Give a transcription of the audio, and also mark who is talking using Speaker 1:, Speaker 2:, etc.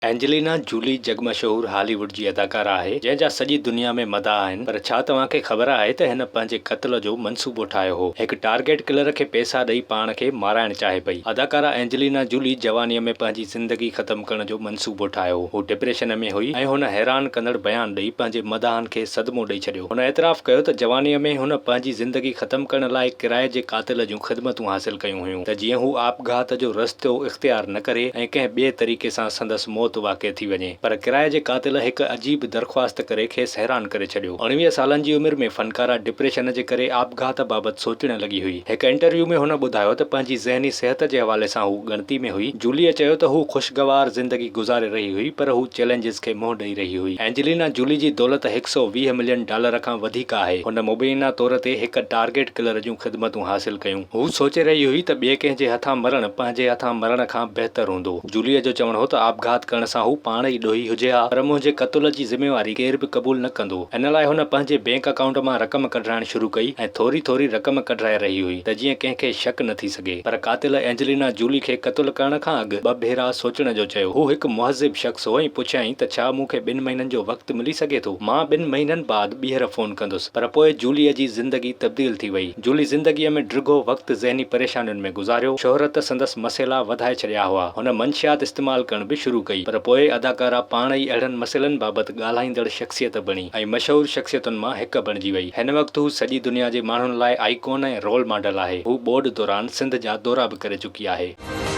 Speaker 1: Angelina Julie جڳ مشهور هالي wood جي اداڪاره آهي، جنهن جا سڄي دنيا ۾ مداح آهن، پر ڇا توهان کي خبر آهي ته هن پنهنجي قتل جو منصوبو ٺاهيو هو؟ هڪ ٽارگيٽ ڪلر کي پئسا ڏئي پاڻ کي مارائڻ چاهي پئي. اداڪاره اينجلينا جولي جوانيء ۾ پنهنجي زندگي ختم ڪرڻ جو منصوبو ٺاهيو هو. هو ڊپريشن ۾ هئي ۽ هن حيران ڪندڙ بيان ڏئي پنهنجي مداحن کي صدمو ڏئي ڇڏيو. هن اعتراف ڪيو ته جوانيء ۾ هن پنهنجي زندگي ختم ڪرڻ لاء ڪرائي جي قاتل جون خدمتون حاصل ڪيون هيون ته جيئن هو آپگهات جو رستو اختيار نه ڪري ۽ ڪنهن ٻئي طريقي سان سندس موت واقع ٿي وڃي. پر ڪرائي جي قاتل هڪ عجيب درخواست ڪري کيس حيران ڪري ڇڏيو. 19 سالن جي عمر ۾ فنڪاره ڊپريشن جي ڪري آپگهات بابت سوچڻ لڳي هئي. هڪ انٽرويو ۾ هن ٻڌايو ته پنهنجي ذهني صحت جي حوالي سان هو ڳڻتي ۾ هئي. جوليء چيو ته هو خوشگوار زندگي گذاري رهي هئي پر هو چئلينجز کي منهن ڏئي رهي هئي. اينجلينا جولي جي دولت 120 ملين ڊالر کان وڌيڪ آهي. هن مبينا طور تي هڪ ٽارگيٽ ڪلر جون خدمتون حاصل ڪيون. هوء سوچي رهي هئي ته ٻئي ڪنهن جي هٿان مرڻ پنهنجي هٿان مرڻ کان بهتر هوندو. جوليء جو چوڻ هو ته آپگهات ڪرڻ سان هو پاڻ ئي ڏوهي هجي ها پر منهنجي قتل جي ذميواري ڪير به قبول نه ڪندو. ان لاء هن پنهنجي بينڪ اڪائونٽ مان رقم ڪڍرائڻ شروع ڪئي ۽ ٿوري ٿوري رقم ڪڍرائي رهي هئي ته جيئن ڪنهن کي شڪ نه ٿي سگهي. پر قاتل اينجلينا جولي کي قتل ڪرڻ کان اڳ ٻه ڀيرا سوچڻ جو چيو. هو هڪ مهذب شخص هو ۽ پڇيائين ته ڇا مون کي ٻن مهينن جو وقت ملي سگهي ٿو؟ مان ٻن مهينن بعد ٻيهر فون ڪندس. پر پوء جوليء جي زندگي تبديل ٿي وئي. جولي زندگيء ۾ ڊگهو وقت ذهني پريشانين ۾ گذاريو. شهرت سندس مسئلا وڌائي ڇڏيا هئا. هن منشيات استعمال ڪرڻ به شروع ڪئي. پر پوء اداڪاره پاڻ ئي اهڙن مسئلن بابت ڳالهائيندڙ شخصيت بڻي ۽ مشهور شخصيتن مان هڪ بڻجي وئي. هن وقت هو سڄي دنيا جي ماڻهن لاء آئيڪون ۽ رول ماڊل آهي. هو ٻوڏ دوران سنڌ جا دورا به ڪري چڪي آهي.